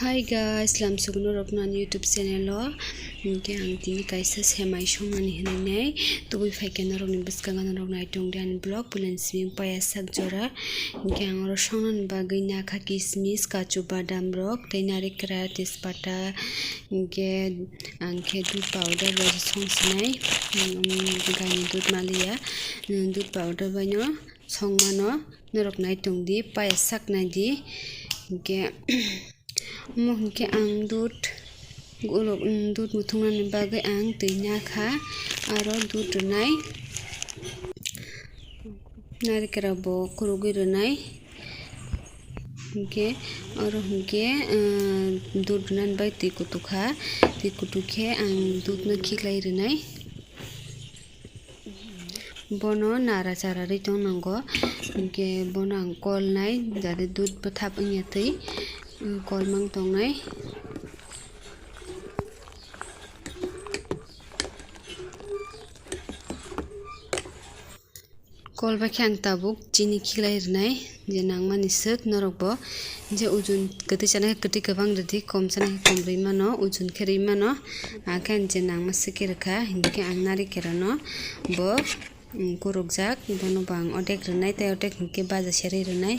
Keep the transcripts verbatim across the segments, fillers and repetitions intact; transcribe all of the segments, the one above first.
Hi guys, lamsukno rokno ani YouTube channel o. Hinkhe ang tini kaisa semai songmani hinwi nai tubui phaikha norokni bwskango, norok naitung di ani vlog puila ni simi paya sak jora. Hinkhe ang oro songnani bagwi nakha kismis, kachu badam rok tei narikra, tejpata, hinkhe ang khe dudh powder bai song sinai, um, gaini dudh maliya, um, dudh powder bai no songmano norok naitung di, paya sak nai di. Hinkhe omo hinkhe ang dudh, ulo, um, dudh muthungnani bagwi ang twi nakha, aro dudh rwnai, narikra bo khurugwi rwnai. Hinkhe oro hinkhe, um, dudh rwnani bai twi kutukha, twi kutuk khe ang dudhno khiklai rwnai. Bono nara chara rwi tong nango, hinkhe bono ang kol nai, jate dudh bwthap wngya twi, kol mang tongnai. Kol bai khe ang tabuk chini khiklai rwnai, je nangmani swk norok bo, je ujun kwtwi chana khe kwtwi kwbang rwdi, kom chana khe kom rwi mano, ujun khe rwi mano, akhe ang je nangma swk khe rwkha, hinkhe ang narikra no bo, um, kurukjak, bono bo ang odek rwnai, tei odek hinkhe baja serwi rwnai.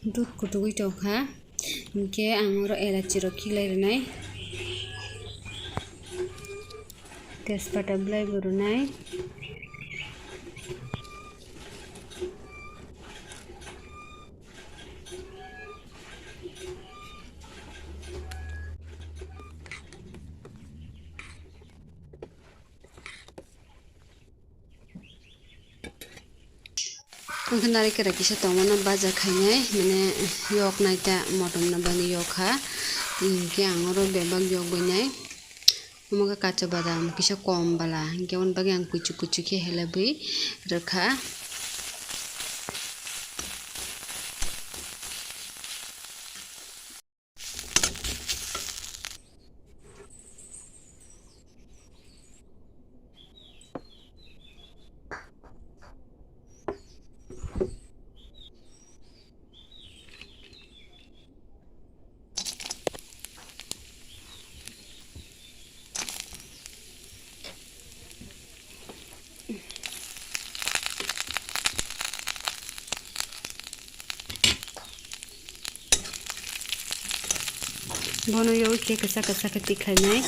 Dudh kutugwi tongkha, hinkhe ang oro elachi rok khiklai rwnai, tejpata bwlai bo rwnai. Ang khe narikra kisa tongmano baja khainai, mane yok nai ta motom no bani yok kha, hinkhe ang oro bebak yok bai nai. Omo khe kacha badam kisa kom bala, hinkhe aboni bagwi ang kuchuk kuchuk khe helebwi rwkha. Bono yawi khe kwchak kwchak khe tikhlainai.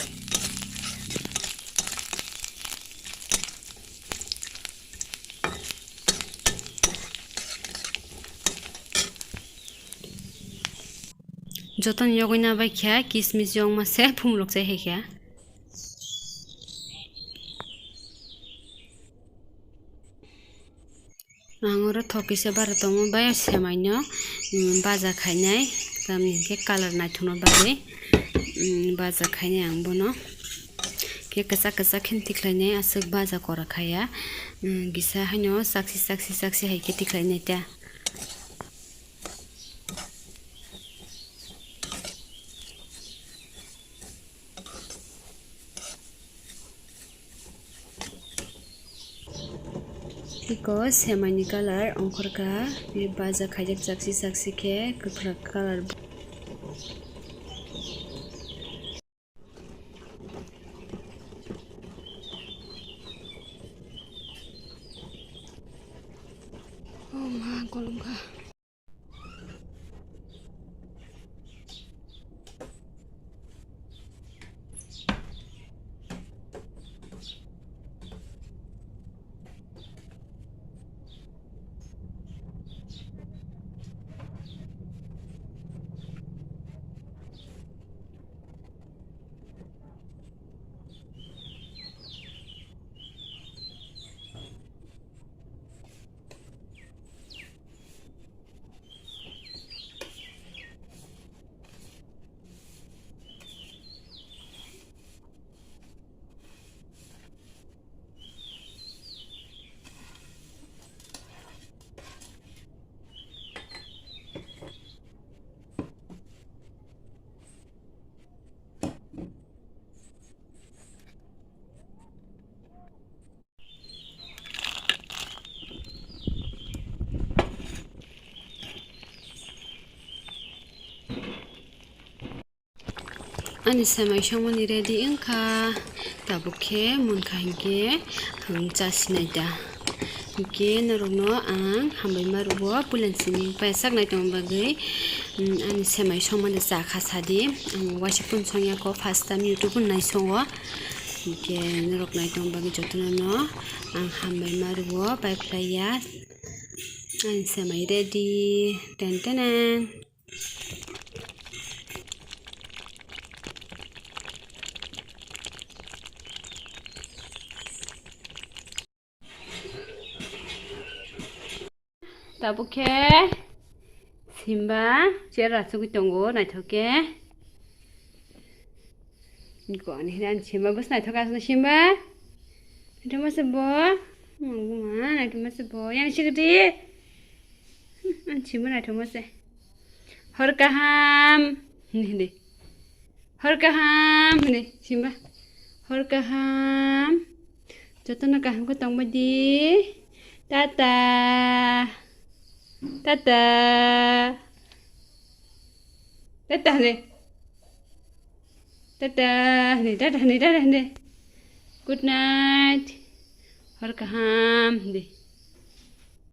Jotono yogwi na bai kha, kismis yongma se phunglok chai hai kha. Ang oro thok kisa bara tongo, bai semaino, um, baja khainai, tamni hwnkhe colour naithokna bagwi, um, baja khainai ang bono. Khe kwchak kwchak khe tikhlainai, aswk baja kora khaya, um, kisa haino saksi saksi saksi hai khe tikhlainai ta. Iko semaini colour ongkhorkha, baja khaijak saksi saksi khe kwkhwrang colour. Oh ma, kolomkha. Ani semai songmani ready wngkha, tabuk khe munkha hinkhe ang chasinai da. Hinkhe norokno ang hambai ma rwo, puila sini paisa nai tongma bagwi. Mm, ani semai songmani cha kha sadi. Ang waisa phone songya kho, first time YouTube naisongo. Hinkhe norok nai tongma bagwi jotono no ang hambai ma rwo, pai phlaiya. Ang semai ready. Ten tenen. Tabuk khe simba chair rachugwi tongo naithok khe. Goni hwnwi ani simba bwswk naithok aswk simba. Naithok masa bo. Manguma naithok masa bo. Yang sikiti. Ani simba naithok masa. Hor kaham. Hindi, hindi. Hor kaham. Hindi, simba. Hor kaham. Jotono kaham khe tongbai di. Tata. Tata. Tata hwnwi. Tata hwnwi, tata hwnwi, tata hwnwi. Good night. Hor kaham hwnwi.